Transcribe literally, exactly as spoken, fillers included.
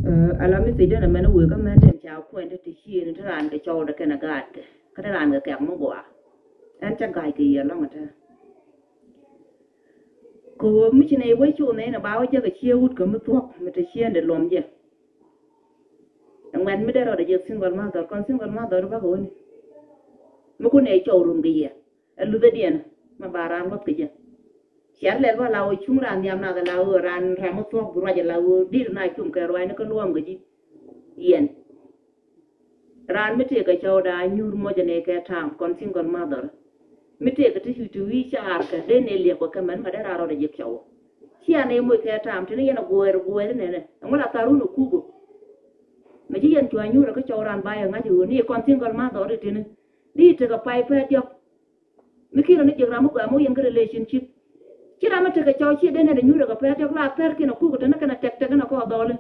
Ala mi thiec den amɛn wek amɛn den ca kuɛn te ti cien te raan kɛ cɔw de kɛn a gaat kɛ kä te raan kɛ kɛk mi gɔaa. Ɛn ca ga̱a̱c kɛ yɛ lɔŋ ɛ te. Kɛ ɣöö mi ci nɛ iwec cu nɛ in a ba wä jɛ kɛ cië wut kɛ mi thuɔ̱k mi te cien de luɔm jɛ. Ɛŋuɛn mi dee rɔɔdɛ jɛ single mother kɔn single mother bakɛ wä ni. Mi kun nɛ cɔw rum kɛ yɛ. Ɛ luthädiɛn ma ba raan luɔth kɛ jɛ. Ciar lɛl bä la wä cuŋ raan nhiam nath la wä raan ram wä thuɔ̱k bi ruac la wä dir na cum kɛ ruac ni kä luɔm kɛ ji̱. Yɛn raan mi tëëk kɛ cɔw da nyuur mɔcɛ ni kɛ ta̱a̱m kɔn single mother. Mi tëëk kɛ ti cu ti wi̱i̱ caar kɛ den ni liɛp kɛ kɛ mɛn ma dee raan rɔɔdɛ ji̱ cɔw. Cia ni moc kɛ ta̱a̱m ti ni yɛn a guɛɛr guɛɛr nɛnɛ ɛŋu la tharun a kuku. Mɛ ci yɛn cua nyuur kä cɔw raan ba yɛ ŋa̱c ɣöö ni kɔn single mother ti tini. Di tekɛ pay pɛt diɔk. Mi ki̱n rɔ ni jiɛk ram mi gɔaa mi wä yɛn kä relationship. Ci ram mi tekɛ cɔw ci den nɛn a nyuur kɛ pɛt diɔk la thɛr kiɛn a kuk tɛn kɛn a tɛk tɛk kɛn a kɔ dhɔli.